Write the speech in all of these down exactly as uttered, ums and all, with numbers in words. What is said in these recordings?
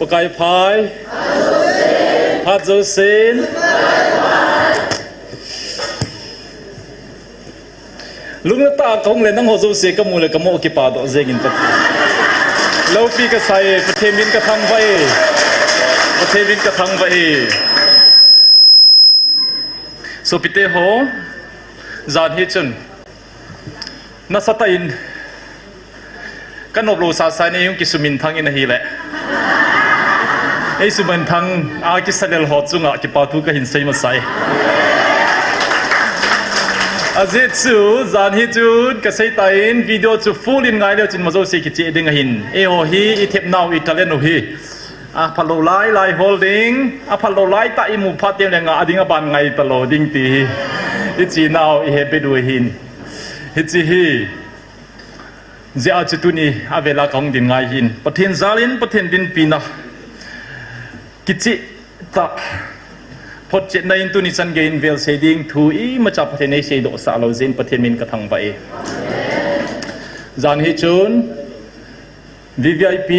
Pakai phai. Phat jousen. Lungna tah a kahung le nangho jouse kamu le kamo kipa doh jengin Pathen. Loupi kasai, Pathen min kathangvah e. Pathen min kathangvah e. Sopite ho, jan hi chun nasatah in kanop lou sasa in eihung kisuminthang in ahile, eisuminthang a kisalel ho chunga kipa thu kahin sei masai. Ajeh chu jan hi chun kasei tan video chu full in ngai leu chun majouse kicheh ding ahin. Eiho hi ithepnau italent u hi aphalou lai lai hol ding, aphalou lai tah imu phat teng le ngah ding, aban ngai talou ding ti hi ichenau ihet beh u ahin. Hiche hi jeh a chu tuni avela kahung din ngai hin Pathen jalin Pathen dinpina kicheh tah photchetna in tuni chan geiyin vel sei ding thu imacha Pathen in eiseidoh sah lou jeh in Pathen min kathangvah e. Jan hi chun V V I P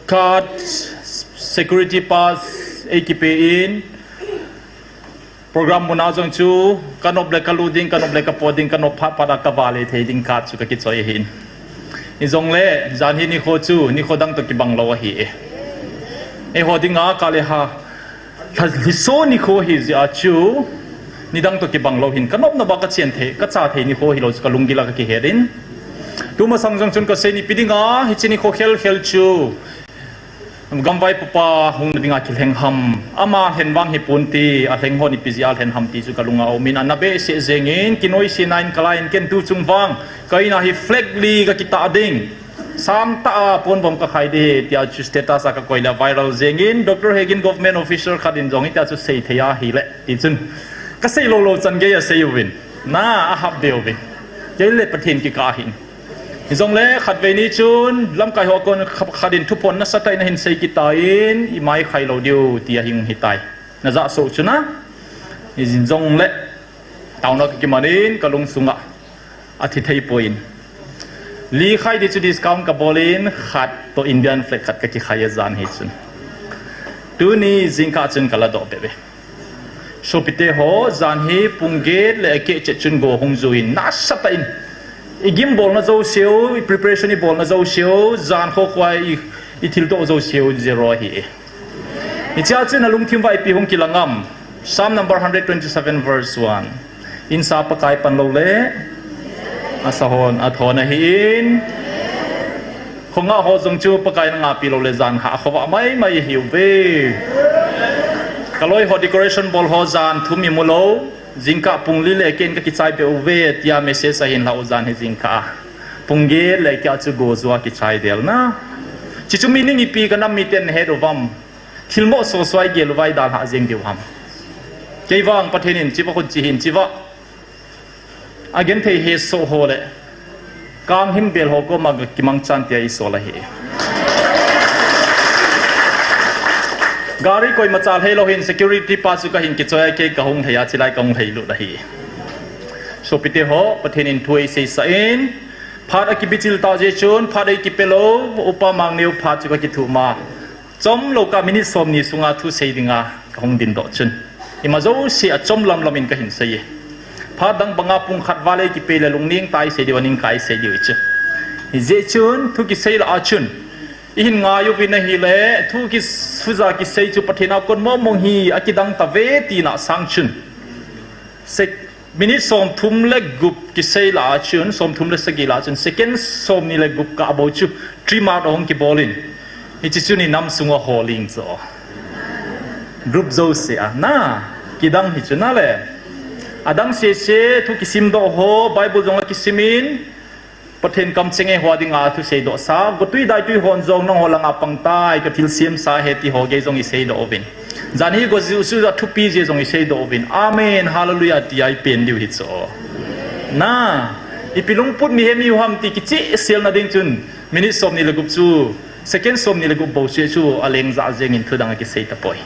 card, security pass eikipe in, program muna jong chu kanop le kalut ding, kanop le kapot ding, kanop phat phat a kavale thei ding card chu kakichoi ahin. Hijongle jan hi nikho chu nikho dang toh kibang lou ahi e. Eiho dinga kale ha lha-, lhiso nikho ahi jeh a chu nidang toh kibang lou hin kanopna ba kachen thei, kacha thei nikho hilou chu kalunggil a kakihet in. Tumasang jong chun kasei, ipi dinga hiche nikho khel khel chu gamvaipopa hungna dinga kilheng ham, ama lhen vang hiponte, alheng hon ipi jeh a lhen ham ti chu kalunga aumin, ana behseh jengin kinoisena in kalai in, ken tuchung vang ka in a hi flag li kakitah ding, sangtah a ponvom kakhai ding tia chu status a kakoi le viral jengin, Doctor Hegin government officer khat in jong hitia chu seithei ahile tichun kasei lou lou chan gei asei uvin, na ahap be uvin, keile Pathen kikah ahin. Hijongle khatvei ni chun lamkai ho kon khat in thuphon nasatah in ahin sei kit tan, imai khai lou diu ti ahung hitai. Najah soh chuna, hijongle taona kakiman in kalungsunga athi thei poi in, li khai di chu discount kabol in khat toh Indian flag khat kakikhai ajan hi chun. Tuni jingkah chun kaladoh bebe. Sopite ho, jan hi pung get le akeh chet chun go hung ju in nasatah in igim bolna jouseu, i preparation ibolna jouseu, jan kho khoi ithildoh jouseu zero ahi. Hichea chun alungthim uva ipi hung kilang am? Psalm number hundred twenty-seven verse one. Insa Pakai pan lou le asahon athon ahin, khongah ho jong chu Pakai in angahpi lou le jan hah khovah maimai ihiuve. Kaloi ho decoration bol ho jan thum imu lou, jingkah pung li le akeh in kakichai beh uve tia message ahin lah u jan hi jingkah a pung get le akeh a chu go jua kichai del na. Chuchu meaning ipi, kanam miten nahet uvam? Thilmoh sosai gel uva idalhah jeng diu ham? Kei vang Pathen in chiva khun chi hin chiva agenthei hesoh ho le kanghim bel ho koma kimangchan tia isol ahi. Gari koimacha lheilou hin security pa chu kahin kichoi a, kei kahung lhei a, chilai kahung lheilut ahi. Sopite ho, Pathen in thu eiseisah in, phat akibichil tah jeh chun phat eikipe lou, Upa Mangneo phat chu kakithuh ma, chomlou kah minute somni sunga thusei dinga kahung dindoh chun, ima jouse achom lamlam in kahin sei e. Phat dang banga pung khat val eikipe le lungneng tah a isei diu, aning kah a isei diu hichu. Hijeh chun thu kisei lah a chun ihin ngai uvin ahile, thu ki-, thuja kisei chu Pathen a kon mongmong hi akidang tave tina sang chun, minute somthum le gup kisei lah a chun, somthum le sagi lah a chun second somni le gup kah bou chu trim out ahung kibol in, hiche chun inam sunga holing chu group jouse a na kidang hi chu nale. Adang sese thu kisimdoh ho, Bible jong akisim in, Pathen kamcheng eiho dinga thuseidoh sa, gotwi daitwi hon jong nangho langa pangtai, kathilsemsa ahi ti ho gei jong iseidoh uvin, jan hi gojuh suja thupi jeh jong iseidoh uvin, Amen, Hallelujah tia ipen diu hichu. Na, ipi lungput mihem ihiu ham ti kichehselna ding chun, minute somni le gup chu, second somni le gup bou chu chu alengjah jengin thudang akisei tapoi.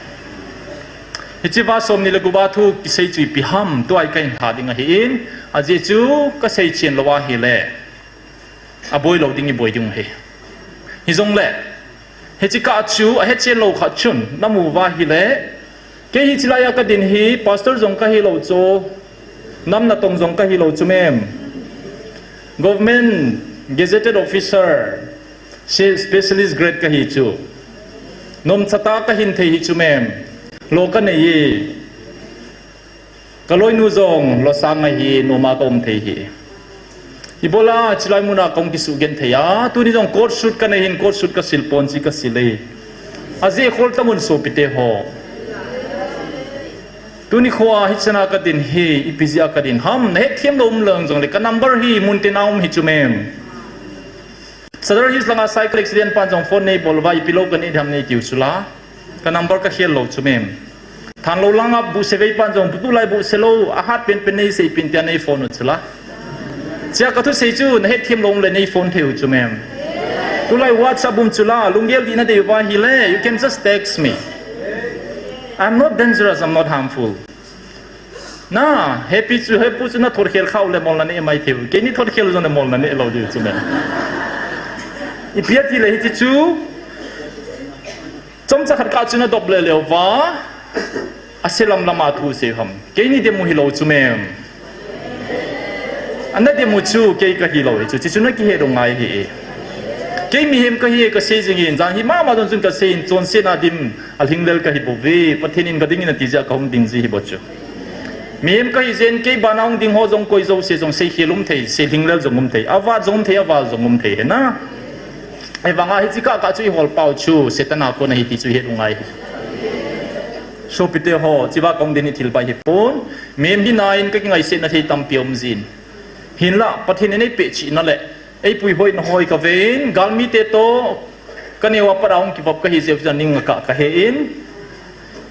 Hichea somni le gup a thu kisei chu ipi ham tua kahin lha ding ahin, ajeh chu kasei chen lou ahile aboi lou ding iboi ding ahi. Hijongle Hiche kah chu ahechen lou khat chun namu uva ahile, kei hiche laiya kadin hi pastor jong kahilou chu, nam natong jong kahilou chu mem. Government gazetted officer, specialist grade kahi chu. Nomchatah kahin thei hi chu mem. Lo kanei e. Kaloinu jong losang ahi, noma kaum thei hi. Ibola chulai muna kahung kisugenthei a, tuni jong coat suit kanei hin, coat suit kasil pon chi kasil e. Ajeh khol tamun sopite ho. Tuni khoa hichana kadin hi, ipi jeh a kadin ham, nahetthem lou um leng jongle, ka number hi muntina um hi chu mem. Sadar Hills langa cycle accident pan jong phone neibol uva, ipi lou kanei ham neitiu chula. Ka number kakhel lou chu mem. Thanlou langa buhse vei pan jong, tulai buhse lou, ahat penpen neisei pin tia neiphone u chula. Chea kathusei chu, nahetthem lou um le neiphone thei u chu mem. Tulai WhatsApp um chula, lunggel dih nadei uva ahile, you can just text me. I'm not dangerous, I'm not harmful. Na, hepi chu, hepu chu nathotkhel khah u le mol naneh mai thei u. Keini thotkhel jongle mol naneh lou diu chu mem. Ipi ati le hiche chu, chomcha khat kah chu nadop lele uva, ase lamlam a thu sei ham. Keini demu hilou chu mem. Ana demu chu kei kahilou hi chu, chuchu nakihet u ngai hi. Kei mihem kahi kasei jingin, jan hi mama jong chun kasei in, chonsetna dim alhinglel kahibouve, Pathen in kadingin ati jeh a kahung ding ji hibou chu. Mihem kahi jeh in kei bana hung ding ho jong koi jouse jong seikhel um thei, seilhinglel jong um thei, avat jong um thei, aval jong um thei hina. Ahivanga hiche kah kah chu ihol pau chu Satan a kon ahi ti chu ihet u ngai hi. Sopite ho, chua kahung din hi thil bai hipon, mihem hina in kakingaisetna thei tampi aum jin. Hinla, Pathen in eipeh chihna le eipuihoina ho hi kaven, galmite toh kaneo a pat a hung kivop kahi jeh u chu ningkah kahe in,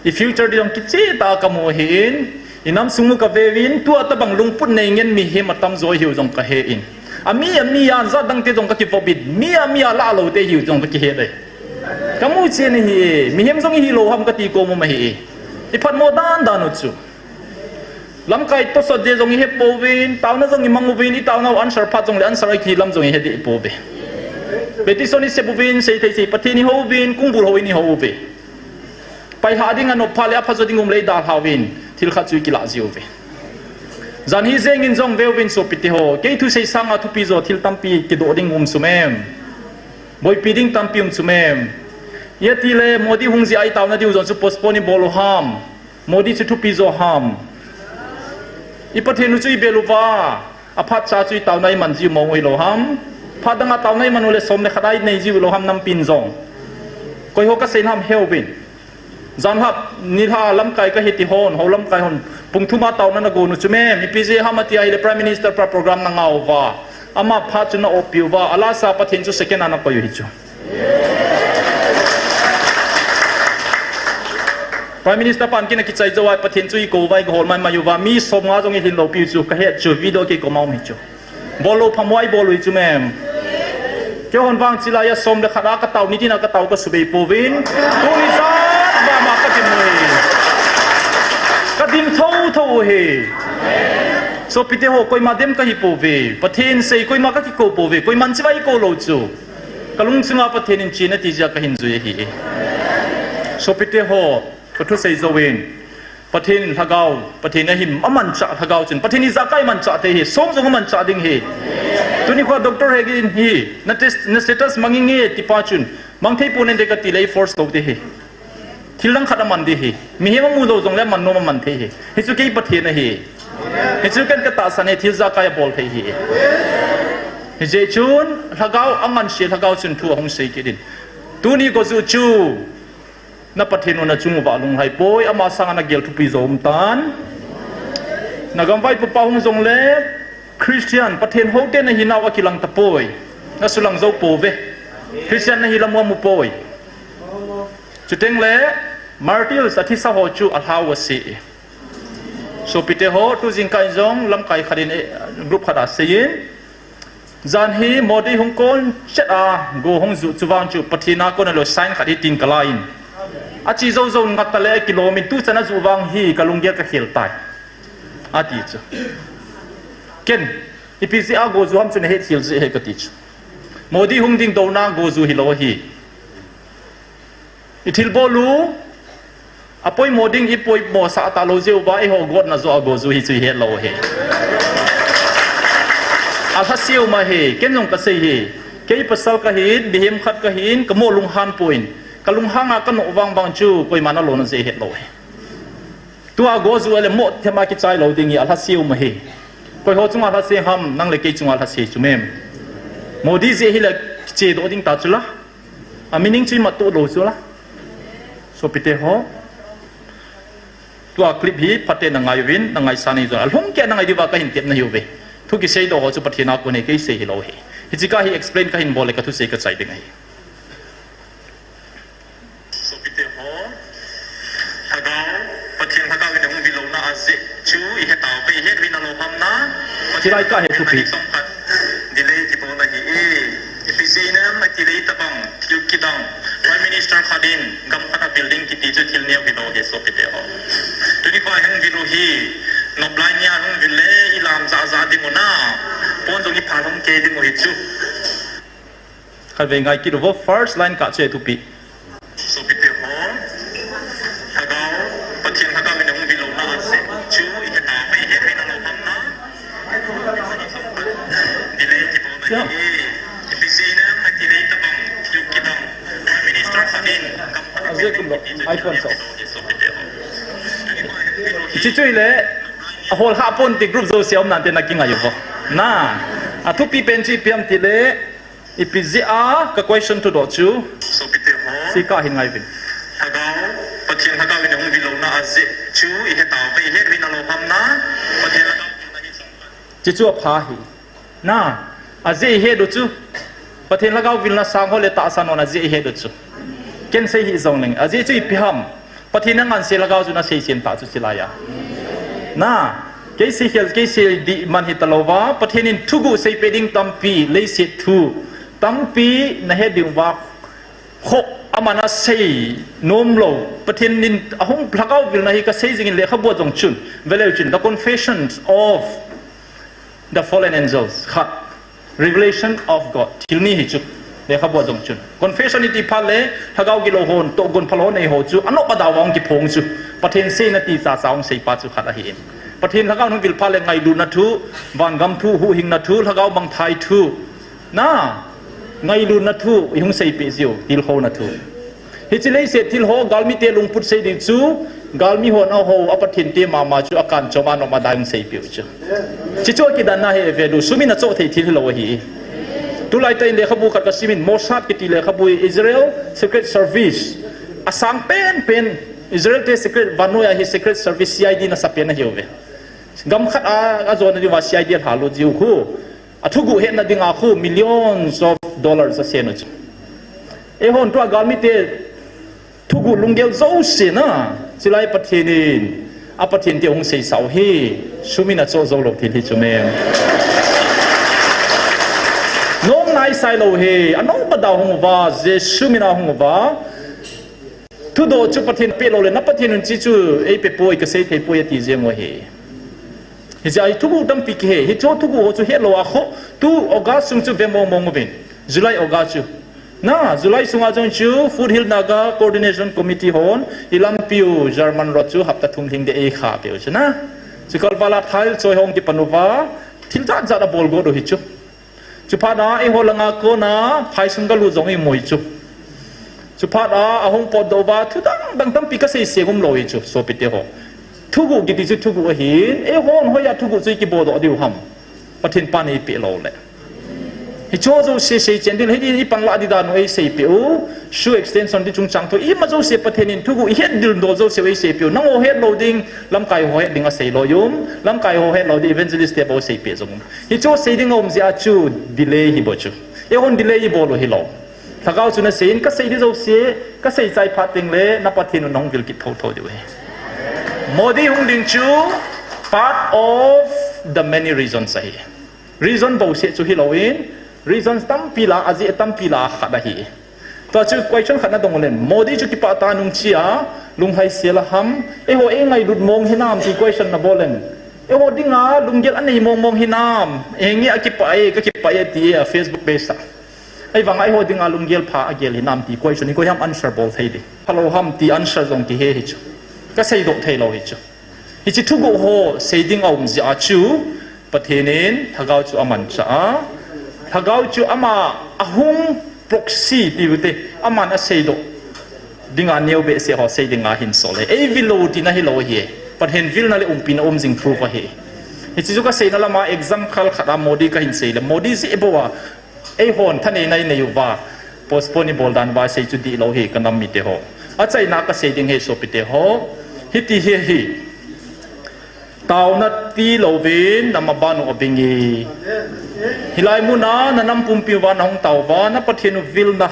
i future ding jong kichehtah a kamu ahin, inam sung u kaveuvin, tua tobang lungput nei ngen mihem atamjo ihiu jong kahe in. Ami, ami a jat dangte jong kakivop in, mi, ami a lah loute ihiu jong kakihet e. Kamu chen ahi e, mihem jong ihilou ham kati kom um ahi e. Iphatmo dandan u chu. Lamkai tosot ding jong ihepouvin, taona jong imang uvin, itaonau answer phat jongle answer akilam jong ihedeh pouve. Petition isep uvin, seithei sei Pathen ihouvin, kongbul houin ihouve. Pailhah ding anop phat le aphajo ding um le idalhauvin, thil khat chu ikilah jiuve. Jan hi jengin jong veuvin sopite ho, kei thusei sanga thupi jo thil tampi kidoh ding um chu mem. Boipi ding tampi um chu mem. Iatile Modi hung jeh a itaona diu jong chu postpone ibol u ham. Modi chu thupi jo ham. I Pathen u chu ibel uva, aphatcha chu itaona iman jiu mong u hilou ham. Phat danga taona iman u le som le khat a inei jiu lou ham nampin jong. Koiho kasei ham heuvin. Janlhah nilhah lamkai kahi ti hon, hou lamkai hon, pung thum a taona nagon u chu mem, ipi jeh ham ati ahile Prime Minister pa program nangah uva, ama phat chu na-oppi uva, alasa Pathen chu second a nakoi u hi chu. Prime Minister pan kin akichai jou a Pathen chu ikou uva, ikihol maimai uva, mi somnga jong ilhin loupiu chu kahet chu, video kei koma um hi chu. Bollou phamoi bol u hi chu mem. Keihon vang chulaiya som le khat a katao, nitin a katao kasubei pouvin. Tuni chan vama kadin u hi. Kadin thotho u hi. Sopite ho, koima dem kahipouve. Pathen sei koima kakikou pouve. Koiman chiva eikou lou chu. Kalung chunga Pathen in chen ati jeh a kahin jui ahi. Sopite ho, kathusei jouvin. Pathen in lhagao, Pathen in ahin amanchah lhagao chun, Pathen in ijakai manchah thei hi, som jong amanchah ding hi. Tuni khoa Doctor Hegin hi, na test, na status mang inge tipa chun, mang thei pon inte kati le force lou te hi. Thil dang khat aman ding hi. Mihem amu jou jongle aman nom aman thei hi. Hichu kei Pathen ahi. Hichu ken katahsan e, thil jakai abol thei hi. Hijeh chun, lhagao anganse lhagao chun thu ahung sei kit in. Tuni gojuh chu, na Pathen u nachung uva lunglhai poi, ama sanga nagel thupi jo um tan. Nagam vaipopa hung jongle, Christian, Pathen houte nahinau akilang tapoi. Nasulang jou pouve. Christian nahi lam u amu poi. Chutengle, martyrs athisa ho chu alhau ase. Sopite ho, tu jingkah in jong lamkai khat in, eh, group khat a seiyin. Jan hi Modi hung kon chet a, go hung juh chu vang chu Pathen a kon alou sign khat hitin kalai in. Ache jou jou ngat tale kilom in tuchan ajuh vang hi kalunggel kakhel tai. Ati chu. Ken, ipi jeh a go ju ham chu nahet khel jeh ahi kati chu. Modi hung ding douna go ju hilou ahi. I thilbol u, apoimo ding i poimo sah talou jeh uva, eiho gotna joh a go ju hi chu i hetlou hi. Alhase u ma hi, ken jong kasei hi. Kei pasal kahin, mihem khat kahin, kamo lunghan poi. Kalunghang a kanoh vangvang chu, koima nalona jeh hetlou hi. Tua go ju ale mo thema kichai lou ding hi alhase u ma hi. Koiho chunga alhase ham, nang le kei chunga alhase chu mem. Modi jeh hile kichedoh ding ta chu la. A meaning chu imat to lou chu la. Sopite ho. Tua clip hi phaten nangai uvin, nangaisah in jong. Alhung kei nangai diuva kahin tepna ahiuve. Thu kiseidoh ho chu Pathen a kon hi kei sei hilou hi. Hiche ka hi explain kahin bol le kathusei kachai ding ahi. Sopite ho, Lhagao, Pathen Lhagao in ahung vil louna ajeh chu i he tauve, i het uvin alou ham na. Hilai ka he thupi. Pathen in song khat delay kibol ahi e. Ipi jeh inem itile itobang thil kidang Prime Minister khat in gam khat a vil ding kiti chu thil neo hilou hi sopite ho. Tuni kho ahung vil u hi, nop lai nia ahung vil le i lam jahjah ding u na. Pon jong i phalhung kei ding u hi chu. Khatvei ngai kit uvo, first line kah chu thupi. Sopite ho, Lhagao, Pathen Lhagao in ahung vil louna ajeh chu i he tauve, i het uvin alou ham na. Delay kibol ahi e. Ipi jeh inem itile itobang thil kidang Prime Minister khat in gam khat a vil ding kiti chu thil neo hilou hi sopite ho. Hiche chu hile, ahol kha pon ti group jouse a um nante nakingai uvo. Na, athupi pen chu ipi ham tile, ipi jeh a ka question thudoh chu. Sopite ho. Hiche ka hin ngai uvin. Lhagao, Pathen Lhagao in ahung vil louna ajeh chu i he tauve, i het uvin alou ham na. Pathen Lhagao vilna hi song khat. Hiche chu apha hi. Na, ajeh i het u chu. Pathen Lhagao vilna sang ho le tahsa nona jeh i het u chu. Ken sei hih jongleng. Ajeh chu ipi ham. Pathen in angansei Lhagao chu nasei sem tah chu hilai a. Na, kei sei khel, kei sei dih man hita louva, Pathen in thuguh seipeh ding tampi, leiset thu tampi nahet diu va, kho, aman asei nom lou. Pathen in ahung Lhagao vilna hi kasei jing in lekhabu a jong chun, veleu chun, The Confessions of the Fallen Angels, khat, Revelation of God, thil ni hi chu, lekhabu a jong chun. Confession iti phat le, Lhagao gilou hon, tohgon phalou nei ho chu, anop a dau a hung kiphong chu, Pathen seina ti chacha hung sei pa chu khat ahi in. Pathen Lhagao hung vil phat le ngailutna thu, vangam thu, huhhingna thu, Lhagao mangthai thu, na, ngailutna thu, i hung seipeh jiu, tilkhouna thu. Hiche leiset thil ho, galmite lungput sei ding chu, galmi hon aho, a Pathen te mama chu, akan chom a nom a dai hung seipeh u chu. Hiche chu akidanna hi ve diu, sum in achoh thei thil hilou ahi. Tulai tah in lekhabu khat kasim in, Mossad kiti lekhabu hi Israel Secret Service. Asang penpen, Israel te secret, vannoi a hi Secret Service C I D in asa pen ahiuve. Gam khat a, ajona diuva C I D alha lut jiu khu. Athuguh hetna dinga khu millions of dollars asen u chu. Eihon tua galmite thuguh lunggel jouse na, chulai Pathen in, a Pathen te hung seisah u hi, sum in achoh jou lou thil hi chu mem. Nom naisai lou hi, anop a dau hung uva, Jesu min a hung uva. Thudoh chu Pathen peh lou le, na Pathen un hiche chu eipe poi, kasei thei poi ati jeng u ahi. Hijeh a hi thuguh tampi kihe, hiche thuguh ho chu hetlou a kho, tu August sung chu ve mong mong uvin. July, August chu. Na, July sunga jong chu Foothill Naga Coordination Committee hon, i lampiu German road chu hapta thum lhing ding eikha peh u chu na. Chu kalvala thil choi hung kipan uva, thil jat jat abol got u hi chu. Chuphat a, eiho langa kona, phaisung galut jong imu hi chu. Chuphat a, ahung potdoh uva, thu dang dang tampi kasei seng umlou hi chu, sopite ho. Thuguh kiti chu thuguh ahin, eihon hoiya thuguh chu ikibol doh diu ham. Pathen pan eipeh lou le. Hiche jouse seichen ding, hidin ipanlah ding dan u eiseipeh u, shoe extension ti chungchang thu, ima jouse Pathen in thuguh ihet dildol jouse u eiseipeh u. Nangho hetlou ding, lamkai ho het ding asei lou um, lamkai ho hetlou ding evangelist te bou seipeh jong um. Hiche sei ding aum jeh a chu delay hi bou chu. Eihon delay ibol u hilou. Lhagao chun asei in kasei ding jouse, kasei chai phat teng le, na Pathen un nahung vil kit thotho diu ahi. Modi hung ding chu part of the many reasons ahi. Reason bouseh chu hilou in, reasons tampi lah a, ajeh tampi lah a khat ahi. Tua chu question khat nadong ulen, Modi chu kipah tah nung chia, lunghai sel a ham, eiho eingailut mong hinam ti question nabol leng. Eiho dinga lunggel anei mong mong hinam, eingaiya kipah e, kakipah e ti e a Facebook page a. Ahivanga eiho dinga lunggel pha agel hinam ti koi chun, hikoi ham answer bol thei ding. Phalou ham ti answer jong kihe hi chu. Kaseidoh thei lou hi chu. Hiche thuguh ho sei ding aum jeh a chu, Pathen in Lhagao chu amanchah a. Lhagao chu ama ahung proxy ti u te, aman aseidoh dinga neo behseh ho sei dinga ahin sol e. Eivil lou tina hilou ahi. Pathen vilna le umpina um jing thu ahi. Hiche chu kaseina lama example khat a Modi kahin sei le, Modi jeh bou a eihon thaneina inei uva, postpone ibol dan uva sei chu dihlou ahi kanam mite ho. Achaina kasei ding ahi sopite ho. Hiti hi ahi. Taona tilouvin nam aban u abinge. Hilai muna nanam pumpi uva nahung tao uva, na Pathen u vilna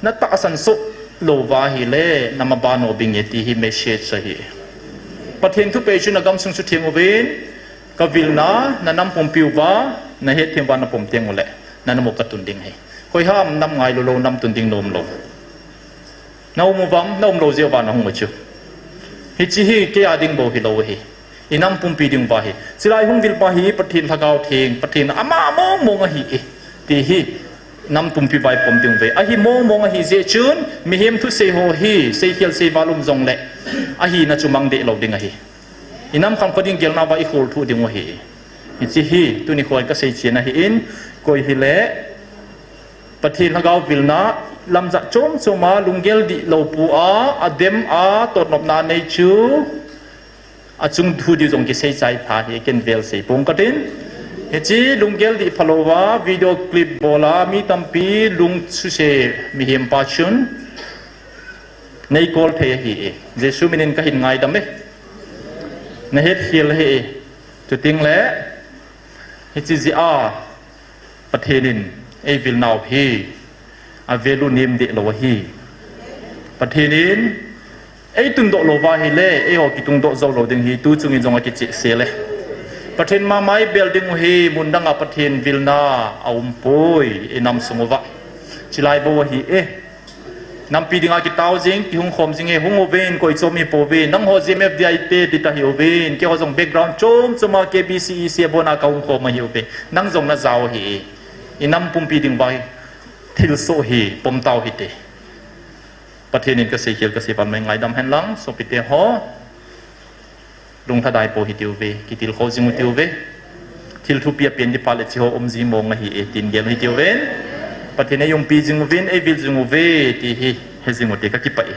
natahsan soh lou uva ahile, nam aban u abinge ti hi message ahi. Pathen thupeh chu nagamsung sutheng uvin, kavilna nanam pumpi uva nahetthem uva napom teng uleh, nanam u katun ding ahi. Koiham nam ngailu lou, nam tun ding nom lou? Naum uvam, naum lou jeh uva nahung u chu. Hiche hi keiya ding bou hilou ahi. Inam pumpi ding uva ahi. Chulai hung vilpa hi Pathen Lhagao Theng, Pathen ama mong mong ahi e, ti hi nam pumpi uva ipom ding uve. Ahi mong mong ahi jeh chun, mihem thusei ho hi seikhel seival um jongle, ahina chu mang deh lou ding ahi. Inam khangpha ding gelna uva ikhol thuh ding u ahi. Hiche hi tuni khoi kasei chen ahin, koi hile Pathen Lhagao vilna lamjat chom chom a lunggel dihlou pu a, adem a totnopna nei chu, achung thu diu jong kisei chai pha hi ken vel sei pong katin. Hiche lunggel dih phalou a video clip bol a mi tampi lung suse mihem pa chun neikol thei ahi e. Jesu minin kahin ngaidam e. Nahetkhel ahi e. Chutengle hiche jeh a Pathen in eivilnau hi avalue nem deh lou ahi. Pathen in eitundoh lou uva ahile, eiho kitungdoh jou lou ding ahi, tu chungin jong akichehsel e. Pathen mama ibel ding u ahi, mun danga Pathen vilna aumpoi, inam sung uva. Chulai bou ahi e. Nampi dinga kitao jing, kihung khom jing e, hung uvin, koi chom ipouve, nangho G M F D I te tita hiuvin, keiho jong background chom choma K B C E C a bona kahung khom ahiuve, nang jong najao ahi. Inam pumpi ding uva hi thilsoh hi pom tau hite. Pathen in kaseikhel kasei val mai ngaidam henlang, sopite ho. Lungthadai pou hitiuve, kitilkhou jing u tiuve. Thil thupi apen ding phat le hicheho um ji mong ahi e, tin gel u hitiuve. Pathen in eiumpi jing uvin, eivil jing uve, ti hi he jing ute, kakipah e.